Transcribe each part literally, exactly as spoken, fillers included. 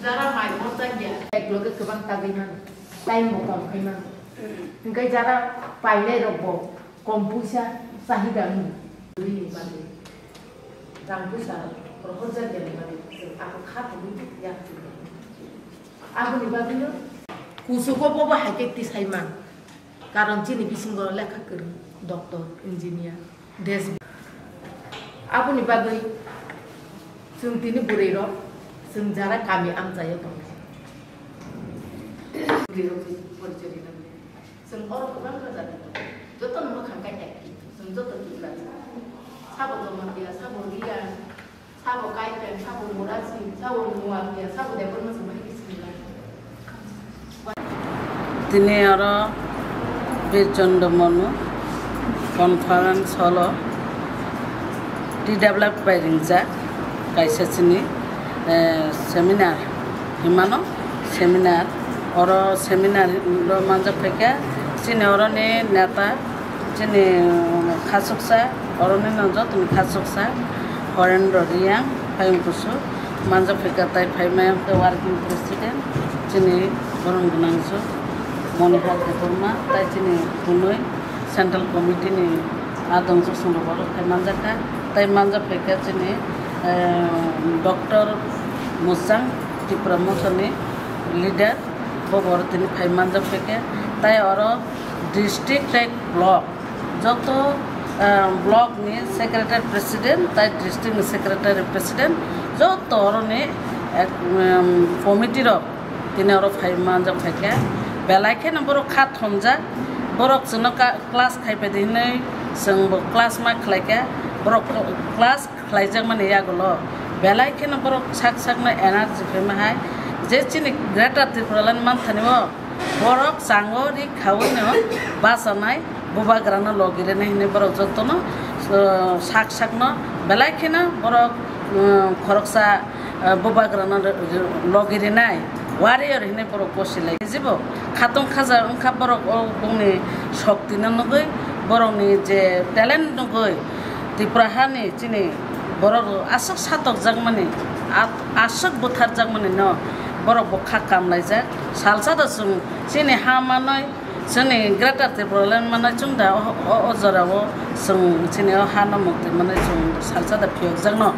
Jara mai morjak ya. Ek loge kwbang tagwi mano. Time bo kom khai mano. Hwnkhe jara painai rok bo kom puisa chahida wng. Bwrwi ni bagwi rang puisa rohorjak ya ni bagwi chwng abo kha tongwi yak chwng. Aboni bagwino kuchugo bobo hai khe tisai man. Karon chini bisingo lekha kwrwng, doctor, engineer, desh. Aboni bagwi chwng tini bwrwi rok chwng jara kami amchaio tongo. Bwrwi rok ni porichoi rwna bagwi. Chwng oro kwbangma jati tongo. Joto no mwkhang khe ek. Chwng joto Tripura. Sabo Jamatia, sabo Reang, sabo Kaipeng, sabo Murasing, sabo Nuatia, sabo Debbarma chwng bai khe simi lai. Tini oro Bir Chondro Manu conference hall o T W F bai ringjak kaisa chini, eh, seminar himano seminar. Oro seminar ro manjak phaikha chini oroni neta, chini khasuksa, oroni no jotoni khasuksa Horendro Reang, Payung Kusu, manjak phaikha tai phaimaya khe working president, chini borong gwnangsu Monihar Debbarma, tai chini kunui Central Committee ni adong chusong rok oro phai manjak kha, tai manjak phaikha chini, eh, Doctor Musang, Tipra Motha ni leader, bo oro tini phai manjak phaikha, tai oro district tei block joto, eh, block ni secretary president tai district ni secretary president joto oroni ek, em, committee rok tini oro phai manjak phaikha. Belai kheno borok kha thomjak, borok chwngno ka-, class khai phaidi hinwi chwngbo class ma khlaikha, borok class khlaijakmani yagulo belai kheno borok sak sakno energy phaima hai je chini Greater Tipraland manthani o borok chango ri khaui no bachanai bubagrano logirinai hinwi borok jotono, uh, sak sakno belai kheno borok, uh, khoroksa, uh, bubagrano logirinai warrior hinwi borok gosilai. Jibo khatong khaja wngkha borok o bongni shoktino nugui, borokni je talent nugui Tripura hani chini borok aswk satokjakmani, a-, aswk butharjakmani no borok bo kha kamlaijak. Salsa da chwng chini ha manwi, chini Greater Tipraland manwi chwng da o, o, o jorao chwng chini o hano mukti manwi chwng salsa da phiyokjakno.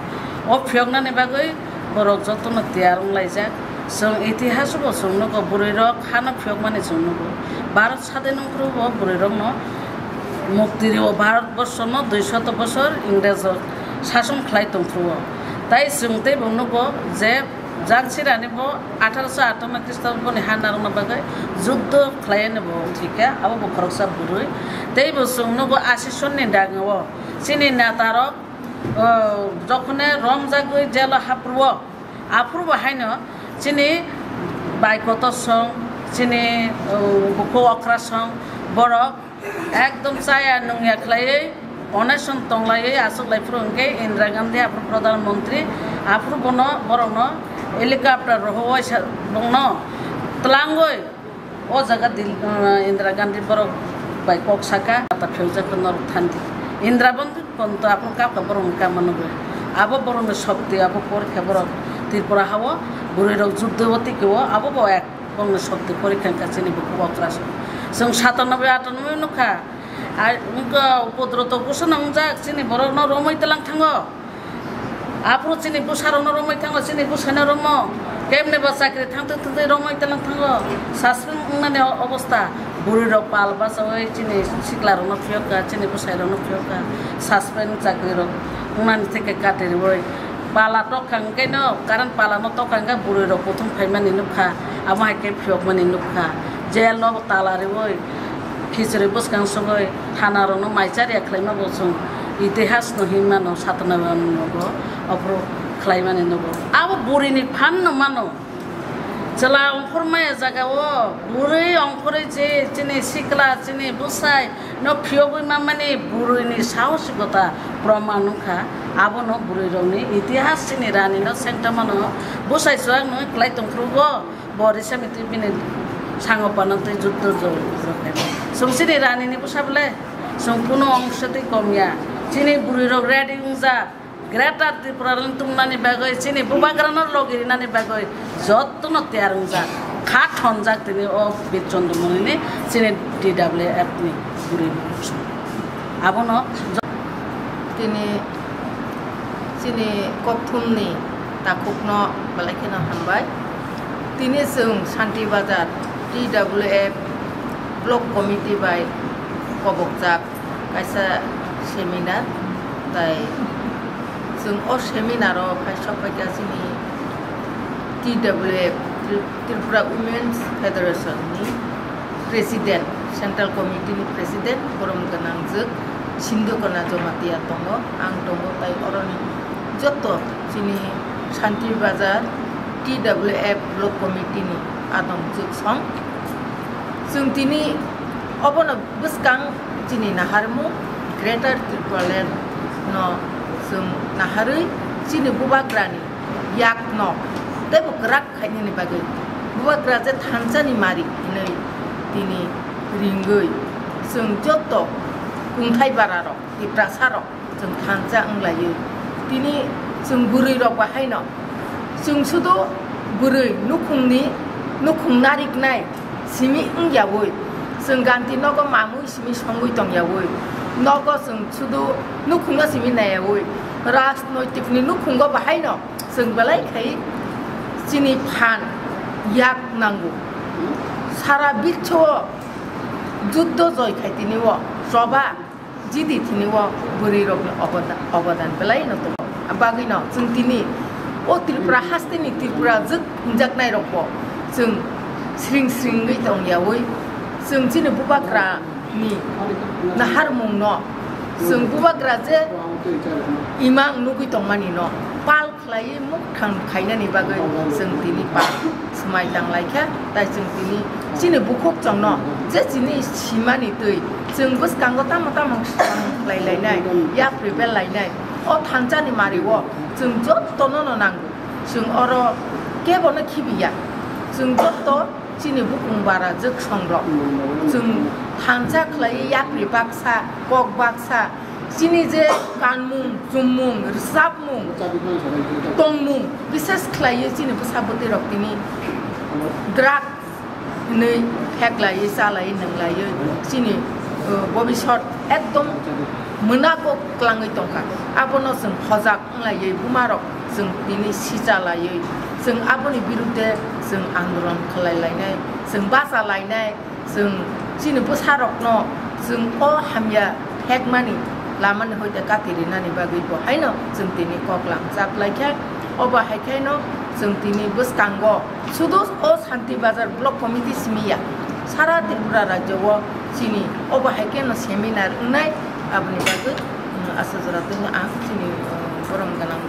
O phiyoknani bagwi borok jotono tiyar wnglaijak. Chwng itihas bo chwng nugo, bwrwi rok hano phiyokmani chwng nugo. Bharat sadin wngphuru bo bwrwi rokno mukti rio, Bharat borshono dui shoto bosor Ingres rok sason khlai tongphuru. Tai chwng teibo nugo je Jangsirani bo atharo sho atanno Khristo boni ha narwkna bagwi juddo khlaiani bo thwikha, abo bo khoroksa bwrwi. Teibo chwng nugo asi sonni dagao chini neta rok, o, jokhone romjagwi jelo haphuru o, aphuru bo haino chini bai kotor song, chini, o, bukhuk okra song, borok ekdom chaya nungya khlaiwi, oneson tonglaiwi achuklai phuru hwnkhe Indira Gandhi aphuru Pradhan Mantri, aphuru bono, borokno helicopter rohor waisa bongno twlangwi o jaga Dil-, uh, Indira Gandhi borok bai kok saka, ta phiyokjak norok thandi. Indira Gandhi ponto aphuru kapka borokni kama nugwi. Abo borokni shokti, abo porikha borok Tripura hao bwrwi rok juddo o tiki o, abo bo ek. Bongni shokti porikha wngkha chini bukhuk okra song. Chwng satanoboi atanoboi nukha. Ai, wngkha upodroto bwsano wngjak chini borokno romwi twlang thango. Aphuru chini bwsarokno romwi thango, chini bwsaino romo. Kemni ba chakri thangtwi thangtwi romwi twlang thango. Suspend wngnani o-, obostha. Bwrwi rok pal bachaui chini sikla rokno phiyokha, chini bwsai rokno phiyokha. Suspend chakri rok wngnani theke kati riui. Pala tokha hwnkhe no, current pala no tokha hwnkhe bwrwi rok kuthum phaimani nukha, amo hai khe phiyokmani nukha, jail no tala riui, khichiri bwskang sogwi thana rok no mai chariya khlaima bo chwng itihas no hinmano, satana bo aphuru khlaimani nugo. Abo bwrwi ni phan no mano. Chwla ongkhormaya jagao bwrwi ongkhorwi je chini sikla, chini bwsai no phiyogwi mamani bwrwini sahosikota proman wngkha. Abono bwrwirokni itihas chini ranino sengtamano bwsai chuwak nungwi kwlai tongphuru bo, bo risa mitwi bini sango panantwi juddo jor. Chwng chini ranini bwsa bwle chwng kunu ongsetwi komya. Chini bwrwirok ready wngjak. Greater Tripura ring tumnani bagwi, chini bubagrano logi rinani bagwi jotono tiyar wngjak, kha thonjak tini o Bir Chandra Monini chini T W F ni bwrwi. Abono jo- Tini chini kokthumni takhukno belai kheno hambai. Tini chwng Shanti Bazar T W F Block Committee bai kobokjak kaisa seminar, tai chwng o seminar o phai sok phaikha chini T W F, Tri-, Tripura Women's Federation ni President, Central Committee ni President, borom gwnangjwk Sindhu Kana Jamatia tongo, ang tongo, tai oroni joto chini Shanti Bazar T W F Block Committee ni adongjwk song. Chwng tini obono bwskang chini naharmung Greater Tipraland no chwng naharwi chini bubagrani yakno teibo kwrak khainani bagwi bubagra je thansani mari hinwi tini ringwi chwng joto kungthai bararok, Tiprasarok chwng thansa wnglaiwi. Tini chwng bwrwirok bahaino chwng sudu bwrwi nukhungni, nukhung nariknai simi wngyawi, chwng ganti nogo mamwi simi songwi tongyawi, nogo chwng sudu nukhungno simi naiyawi, rajnoitikni nukhungo bahaino chwng belai khai chini phan yak nango. Sara biswo juddo joi khai tini o choba jidi tini o bwrwi rokni oboda-, obodan belai no tongo. Bagwi no chwng tini o Tripura haste ni Tripura jwk hinjaknai rok bo chwng sring sringwi tongyawi chwng chini bubagra ni naharmung no chwng bubagra je imang nugwi tongmani no pal khlaiwi mukthang khainani bagwi chwng tini pa swmai tanglaikha, tai chwng tini chini bukhuk chongno je chini simani twi chwng bwskango tamo tamo swkang khlai lainai, yapri bel lainai, o thansani mario chwng jotono no nango. Chwng oro kebono khibiya, chwng joto chini bukung bara jwk songrok chwng thansa khlaiwi yapri baksa, kok baksa, chini je kanmung, chummung, rwchapmung, tongmung, bises khlaiwi chini bwsa bwtwi rok tini drugs hinwi pheklaiwi, chalaiwi, nwnglaiwi chini, uh, bobisot ekdom mwnago kwlangwi tongkha. Abono chwng hojak wnglaiwi bumarok chwng tini sichalaiwi chwng aboni birudde chwng andolon khlai lainai, chwng bacha lainai. Chwng chini bwsarokno chwng o hamya phekmani lamani hoite kati rinani bagwi bo haino chwng tini koklam chaplaikha. Obo hai khaino chwng tini bwskango sudu o Shanti Bazar Block Committee simi ya, sara Tripura rajyo o chini obo hai kheno seminar wngnai. Aboni bagwi, um, aswk jora twino ang chini, um, borom gwnang.